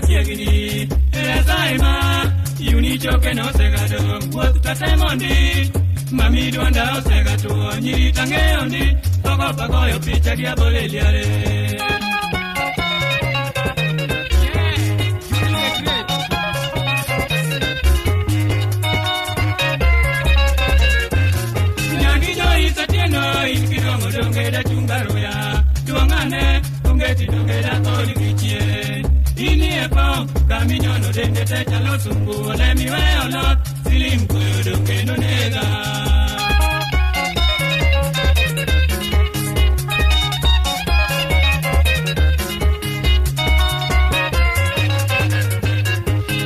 Kachiegni Resaima Yuni choke nosegado wuoth tatemondi mami dwonda osegatuo nyiri tang'eyo ndi togo pagoyo picha gi abole liare. Nyangi Joyce Atieno in kidong'o donge dachunga ruya duong'ane onge tidonge datholi gi chien inie paw kaminyono dende te chalo sungu olemi weyo lot silim koyo donge nonega.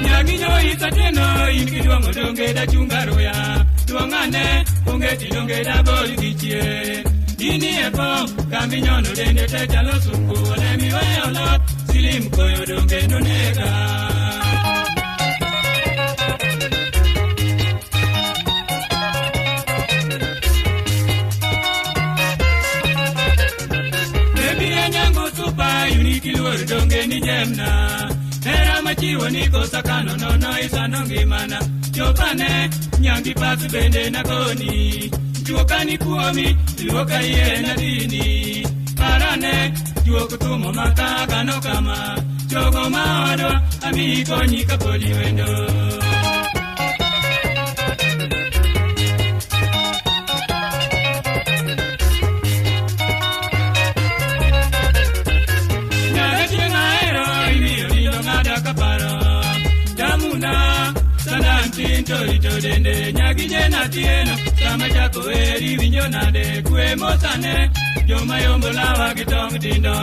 Nyangi Joyce Atieno in kidwang'o donge dachunga ruya duong'ane onge tidonge dabol gi chien inie paw kaminyono dende te chalo sungu olemi weyo lot silim koyo donge nonega. Baby anyango supa yuniki luor donge ni jemna hera machiwo ni kosa kano nono isano ngimana chopane nyangi pas bende nagoni juokani kuomi luoka iye na dini parane juok tumo makagano kama chogo maodwa ami konyi kapoli wendo. Nyaga chieng' ahero imiyo nindo ng'ada kaparo Jamuna sana tin to rito dende nyagi jena tieno sama chako eri winjo nade kwe mosane joma yombo lawa gi tong' tindo.